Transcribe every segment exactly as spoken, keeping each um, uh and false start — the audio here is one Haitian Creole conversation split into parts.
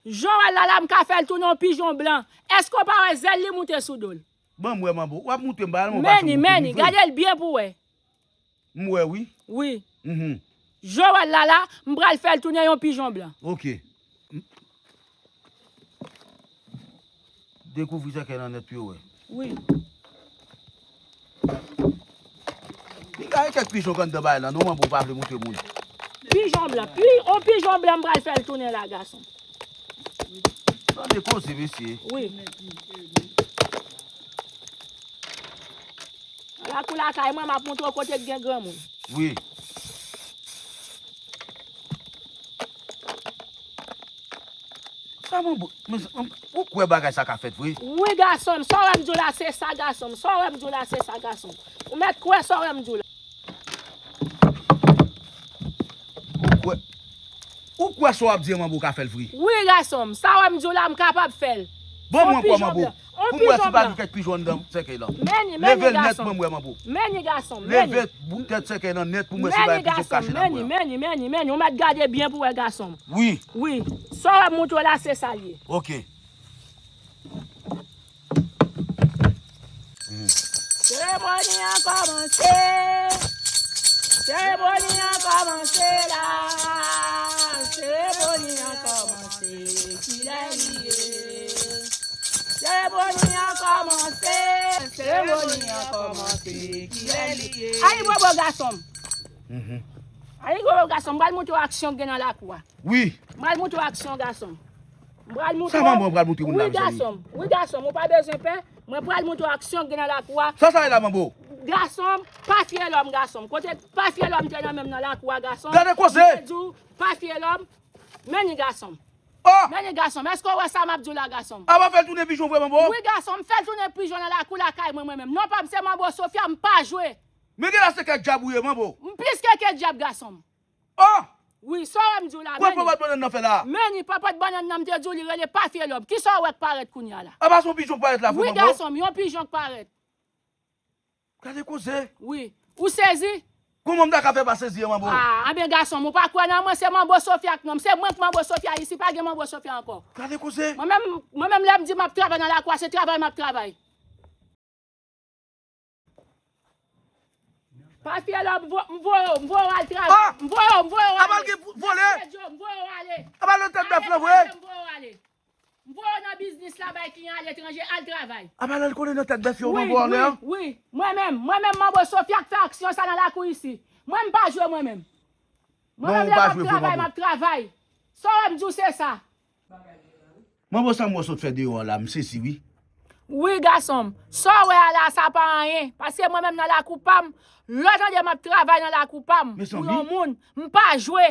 Jan w wè l la la, m ka fè l tounen yon pijon blan. Èske w pa wè zèl li moute sou do l? Ban m wè, manbo. W ap montre m bagay la, men w pa janm montre m li vre. Gade l byen pou w wè. M wè, wi. Wi. Mhm. Jan w wè l la la, m pral fè l tounen yon pijon blan. Ok. M- Dekouvri sèkèy lan nèt pou yo wè. Wi. Li ka gen kèk pijon k anndan bagay lan, non, manbo, ou pa vle montre moun. Pijon blan. Pi, on pijon blan, m pral fè l tounen la, gason. Tande koze, mesye. Wi. Nan lakou lakay mwen, m ap montre w kote k gen granmoun. Wi. Sa manbo, men, men, ou kwè bagay sa ka fèt vre? Wi, gason m, sa w wè m di w la, se sa, gason m. Sa w wè m di w la, se sa, gason m. Ou mèt kwè sa w wè m di w la. Ou kwè, ou kwè sa w ap di an, manbo, ka fè l vre? Wi, gason m, sa w wè m di w la, m kapab fè l. Ban mwen kwè, manbo. Pou m wè si pa gen kèk pijon anndan sèkèy lan. Leve l nèt, ban m wè, manbo. Leve bout tèt sèkèy lan nèt pou m wè si pa gen pijon k kache ladan. Meni, meni, meni, meni. Ou mèt gade byen pou wè, gason m. Wi. Wi. Sa w ap montre w la, se sa l ye. Ok. Seremoni an kòmanse. Seremoni an kòmanse la. Seremoni an kòmanse. Kilè li ye? Seremoni an kòmanse. Seremoni an kòmanse. Kilè li ye? Ayibobo, gason m. Mhm. Ayibobo, gason m. M pral montre w aksyon k gen nan lakou a. Wi. M pral montre w aksyon, gason m. M pral montre w. Sa manman pral montre moun la, mezanmi? Wi, gason m. Wi, gason m. Ou pa bezwen pè. Mwen pral montre w aksyon k gen nan lakou a. Sa sa ye la, manbo? Gason m, pa fye lòm, gason m. Kote pa fye lòm te nan men m nan lakou a, gason m? Gade koze! Mwen di w, pa fye lòm. Meni, gason m. Oh! Meni, gason m. Èske w wè sa m ap di w la, gason m? A pa fè l tounen pijon vre, manbo? Wi, gason m. Fè l tounen pijon nan lakou lakay mwen, mwen menm. Non pa m se Manbo Sofia, m pa jwe. Men gen la se kèk dyab ou ye, manbo. M plis ke kèk dyab, gason m. Oh! Wi, sa w wè m di w la, meni. Kòman pòpòt bannann nan fè la? Meni, pòpòt bannann nan, m te di w li rele pa fye lòm. Kisa w wè k parèt kounye a la? A pa se yon pijon k parèt la vre, manbo? Wi, gason m, yon pijon k parèt. Gade koze. Wi. Ou sezi? Kòman m ta ka fè pa sezi an, manbo? Ah, anben, gason m, ou pa kwè nan mwen, se Manbo Sofia k non m. Se mwen k Manbo Sofia isi, pa gen Manbo Sofia ankò. Gade koze. Mwen menm, mwen menm lè m di m ap travay nan lakou a, se travay m ap travay. Pa fye lòm, m vo-, m voye w, m voye w al travay. Ah! M voye w, m voye w ale. Apa l gen vole? M voye w ale. Apa l nan tèt bèf lan vre? M voye w ale. M voye w nan biznis la, bay kliyan aletranje, al travay. Apa l al kole nan tèt bèf yo, manbo, anlè a? Wi, wi, wi. Mwen menm, mwen menm, Manbo Sofia k fè aksyon sa nan lakou isi. Mwen, m pa jwe mwen menm. Mwen menm, lè m ap travay, m ap travay. Sa w wè m di w, se sa. Manbo, sa m wè w sot fè deyò a la, m sezi wi. Wi, gason m. Sa w wè a la, sa pa anyen. Paske mwen menm nan lakou pa m, lè w tande m ap travay nan lakou pa m, pou yon moun, m pa jwe.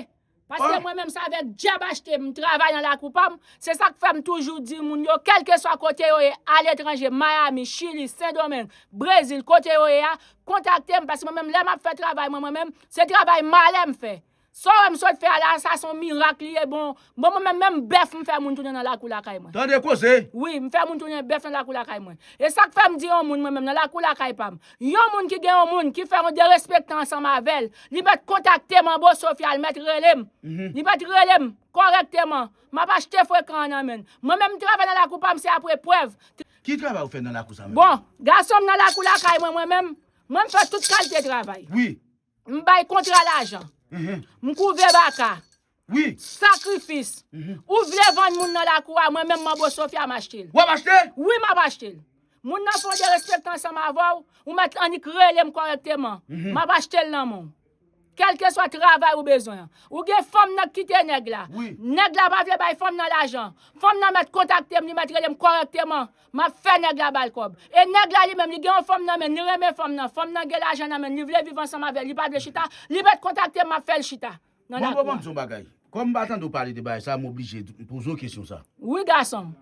Paske mwen menm, se avèk dyab achte m, m travay nan lakou pa m. Se sa k fè m toujou di moun yo, kèlkeswa kote yo ye, aletranje, Miami, Chili, Sendomeng, Brezil, kote yo ye a, kontakte m. Paske mwen menm, lè m ap fè travay mwen, mwen menm, se travay malè m fè. Sa w wè m sot fè a la, sa se yon mirak li ye, bon. Bon, mwen menm, menm bèf m fè moun tounen nan lakou lakay mwen. Tande koze! Wi, m fè moun tounen bèf nan lakou lakay mwen. E sa k fè m di yon moun, mwen menm, nan lakou lakay pa m. Yon moun ki gen yon moun ki fè yon derespektan ansanm avè l, li mèt kontakte m, Manbo Sofia, li mèt rele m. Mhm. Li mèt rele m kòrèkteman. M ap achte frekan an nan men l. Mwen menm, m travay nan lakou pa m, se apre prèv. Ki travay ou fè nan lakou sa menm? Bon, gason m nan lakou lakay mwen, mwen menm, mwen m fè tout kalite travay. Wi. M bay kontra lajan. Mhm. M kouve baka. Wi. Sakrifis. Mhm. Ou vle vann moun nan lakou a, mwen menm Manbo Sofia, m achte l. W ap achte l? Wi, m ap achte l. Moun nan fè yon derespektan ansanm avè w, ou mèt annik rele m kòrèkteman. Mhm. M ap achte l nan men w. Kèlkeswa travay ou bezwen an. Ou gen fanm nan k kite nèg la. Wi. Nèg la pa vle bay fanm nan lajan. Fanm nan mèt kontakte m, li mèt rele m kòrèkteman. M ap fè nèg la ba l kòb. E nèg la li menm, li gen yon fanm nan men l, li renmen fanm nan. Fanm nan gen lajan nan men l, li vle viv ansanm avè l, li pa vle chita, li mèt kontakte m, m ap fè l chita nan lakou a. Bon, bon, bon, m di yon bagay. Kòm m pa tande w pale de bagay sa, m oblije poze w kesyon sa. Wi, gason m.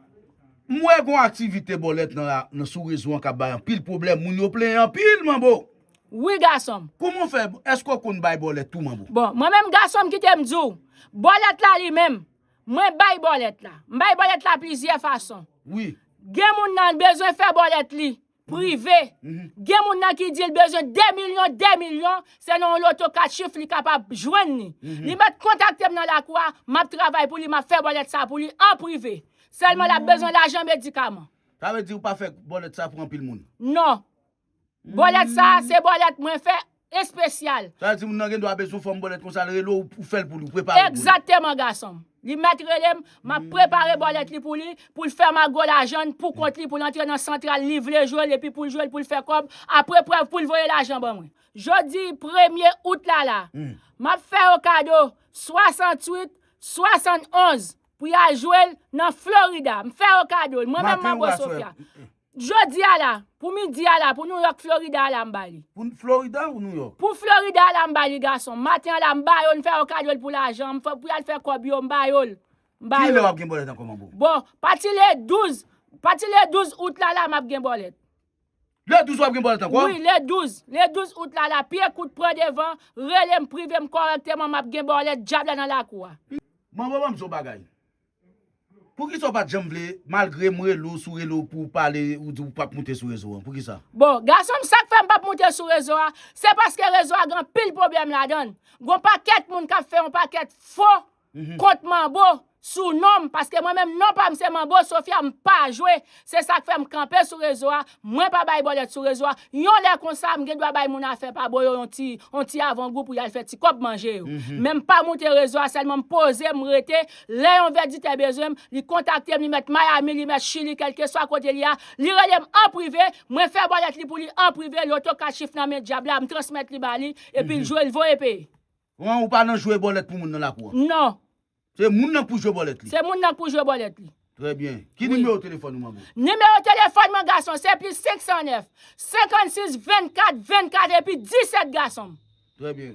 M wè gon aktivite bòlèt nan la, nan sou rezo an k ap bay anpil pwoblèm, moun yo plenyen anpil, manbo. Wi, gason m. Kòman w fè, èske w konn bay bòlèt tou, manbo? Bon, mwen menm gason m, kite m di w, bòlèt la li menm, mwen bay bòlèt la. M bay bòlèt la plizyè fason. Wi. Gen moun nan bezwen fè bòlèt li. prive. Gen moun nan ki di l bezwen de milyon, de milyon, se nan yon loto kat chif li kapab jwenn li. Li mèt kontakte m nan lakou a, m ap travay pou li, m ap fè bòlèt sa pou li an prive. Sèlman l ap bezwen lajan medikaman. Sa vle di ou pa fè bòlèt sa pou anpil moun? Non. Bòlèt sa, se bòlèt mwen fè espesyal. Sa vle di moun nan gen dwa bezwen fòm bòlèt konsa, l rele w, ou fè l pou li, ou prepare l pou li. Egzakteman, gason m. Li mèt rele m, m ap prepare bòlèt li pou li, pou l fè mago lajan l pou kont li, pou l antre nan santral, li vle jwe l, epi pou l jwe l, pou l fè kòb, apre prèv pou l voye lajan ban mwen. Jodi premye out la la, m ap fè yo kado swasanntuit swasannonz pou y al jwe l nan Florida. M fè yo kado l. Mwen menm, Manbo Sofia. Jodi a la, pou midi a la, pou New York, Florida a la, m ba li. Pou Florida ou New York? Pou Florida a la, m ba li, gason. Maten a la, m ba yo l, m fè yo kado l pou lajan. M fè, pou y al fè kòb yo, m ba yo l. M ba yo l. Kilè w ap gen bòlèt ankò, Manbo? Bon, pati le douz, pati le douz out la la, m ap gen bòlèt. Le douz w ap gen bòlèt ankò? Wi, le douz. Le douz out la la, pye kout pran devan, rele m, prive m kòrèkteman, m ap gen bòlèt djab la nan lakou a. Manbo, ban m di w bagay. Poukisa w pa t janm vle, malgre m rele w sou rele w pou w pale, ou di w p ap moute sou rezo an? Poukisa? Bon, gason m, sa k fè m p ap moute sou rezo a, se paske rezo a gen anpil pwoblèm ladan l. Gen yon pakèt moun k ap fè yon pakèt fo kont Manbo sou non m, paske mwen menm, non pa m se Manbo Sofia, m pa jwe. Se sa k fè m kanpe sou rezo a, mwen pa bay bòlèt sou rezo a. Yon lè konsa, m gen dwa bay moun afè pa bò yo yon ti, yon ti avangou pou y al fè ti kòb manje yo. Men m pa moute rezo a, sèlman m poze, m rete. Lè yon vèditè bezwen m, li kontakte m, li mèt Miami, li mèt Chili, kèlkeswa kote li a, li rele m an prive, mwen fè bòlèt li pou li an prive, loto kat chif nan men djab la, m transmèt li ba li, epi l jwe, l voye peye. Ou pa nan jwe bòlèt pou moun nan lakou an? Non. Se moun nan k pou jwe bòlèt li? Se moun nan k pou jwe bòlèt li. Trè byen. Ki nimewo telefòn ou, Manbo? Nimewo telefòn mwen, gason, se plis senk san nèf, senkannsis, vennkat, vennkat epi disèt, gason m. Trè byen.